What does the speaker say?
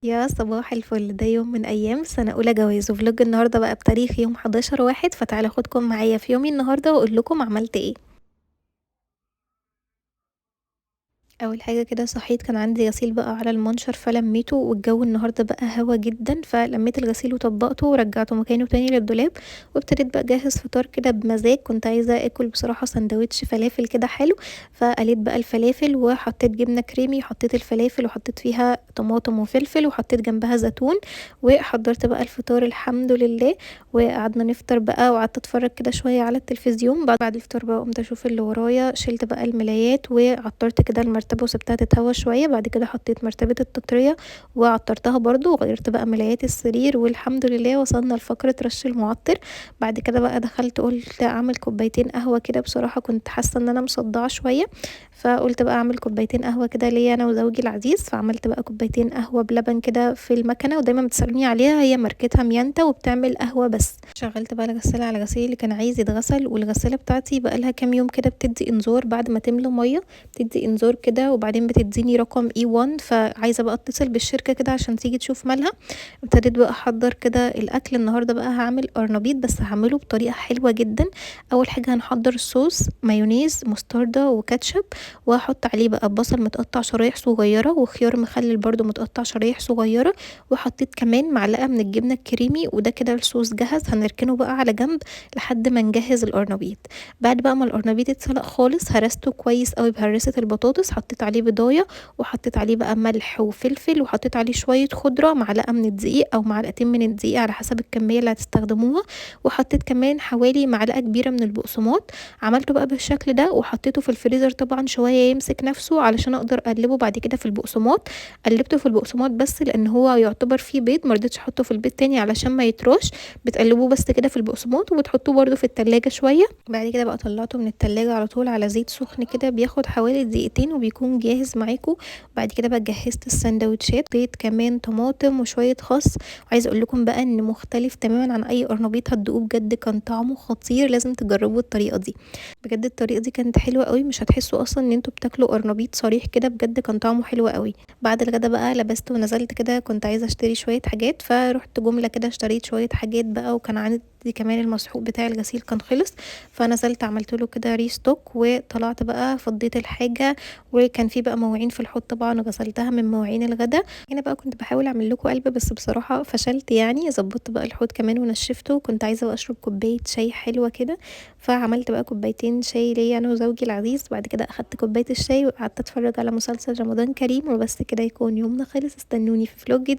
يا صباح الفل، ده يوم من أيام سنة أولى جواز، و vlog النهارده بقى بتاريخ يوم 11/1. فتعالوا أخدكم معايا في يومي النهارده وأقول لكم عملت إيه. أول حاجة كده صحيت كان عندي غسيل بقى على المنشر فلميته، والجو النهارده بقى هوا جدا، فلميت الغسيل وطبقته ورجعته مكانه تاني للدولاب، وابتديت بقى أجهز فطار كده بمزاج. كنت عايزة آكل بصراحة سندوتش فلافل كده حلو، فقليت بقى الفلافل وحطيت جبنة كريمي، حطيت الفلافل وحطيت فيها طماطم وفلفل وحطيت جنبها زيتون، وحضرت بقى الفطار الحمد لله. وقعدنا نفطر بقى، وقعدت اتفرج كده شوية على التلفزيون. بعد الفطار بقى قمت اشوف اللي ورايا، شلت بقى الملايات وعطرت كده المرتبة وسبتها تتهوى شوية. بعد كده حطيت مرتبة التطرية وعطرتها برضو، وغيرت بقى ملايات السرير، والحمد لله وصلنا لفقرة رش المعطر. بعد كده بقى دخلت قلت اعمل كوبايتين قهوة كده، بصراحة كنت حاسة ان انا مصدعة شوية، فقلت بقى اعمل كوبايتين قهوة كده ليا انا وزوجي العزيز. فعملت بقى كوبايتين قهوة بلبن كده في المكنة، ودايما بتسألوني عليها، هي ماركتها ميانتا وبتعمل قهوة بس. شغلت بقى الغسالة على غسيل اللي كان عايز يتغسل، والغسالة بتاعتي بقى لها كام يوم كده بتدي انذار بعد ما تملى مية، بتدي انذار كده وبعدين بتديني رقم E1، فعايزة بقى اتصل بالشركة كده عشان تيجي تشوف مالها. ابتديت بقى احضر كده الاكل. النهارده بقى هعمل قرنبيط، بس هعمله بطريقة حلوة جدا. اول حاجة هنحضر الصوص، مايونيز مستردة وكاتشب، وهحط عليه بقى بصل متقطع شرايح صغيرة وخيار مخلل برضو متقطع شرايح صغيرة، وحطيت كمان معلقة من الجبنة الكريمي. وده كده الصوص جهز، هنركنه بقى على جنب لحد ما نجهز القرنبيط. بعد بقى ما القرنبيط اتسلق خالص هرسته كويس قوي بهرسة البطاطس، حطيت عليه بيضاية وحطيت عليه بقى ملح وفلفل، وحطيت عليه شوية خضرة، معلقة من الدقيق أو معلقتين من الدقيق على حسب الكمية اللي هتستخدموها، وحطيت كمان حوالي معلقة كبيرة من البقسماط. عملته بقى بالشكل ده وحطيته في الفريزر طبعا شوية يمسك نفسه علشان أقدر أقلبه بعد كده في البقسماط. قلبته في البقسماط بس لأن هو يعتبر فيه بيض، مرضتش أحطه في البيض تاني علشان ما يتراش. بتقلبوه بس كده في البقسماط وبتحطوه برده في التلاجة شوية. بعد كده بقى طلعته من التلاجة على طول على زيت سخن كده، بياخد حوالي دقيقتين وبيكون جاهز معاكم. بعد كده بقى جهزت السندوتشات، حطيت كمان طماطم وشوية خس. وعايزة اقول لكم بقى ان مختلف تماما عن اي قرنبيط هتدوقوه، بجد كان طعمه خطير، لازم تجربوا الطريقة دي. بجد الطريقة دي كانت حلوة قوي، مش هتحسوا اصلا ان انتوا بتاكلوا قرنبيط صريح كده، بجد كان طعمه حلو قوي. بعد الغدا بقى لبست ونزلت كده، كنت عايزة اشتري شوية حاجات، فروحت جملة كده اشتريت شوية حاجات بقى، وكان عندي كمان المسحوق بتاع الغسيل كان خلص، فنزلت عملت له كده restock، وطلعت بقى فضيت الحاجة، وكان في بقى مواعين في الحوض طبعا غسلتها من مواعين الغدا. هنا بقى كنت بحاول اعمل لكم قلب بس بصراحة فشلت، ظبطت بقى الحوض كمان ونشفته. كنت عايزة بقى اشرب كوباية شاي حلوة كده، فعملت بقى كوبايتين شاي ليا انا وزوجي العزيز. بعد كده اخدت كوباية الشاي وقعدت اتفرج على مسلسل رمضان كريم. وبس كده يكون يومنا خلص. استنوني في vlog جديد.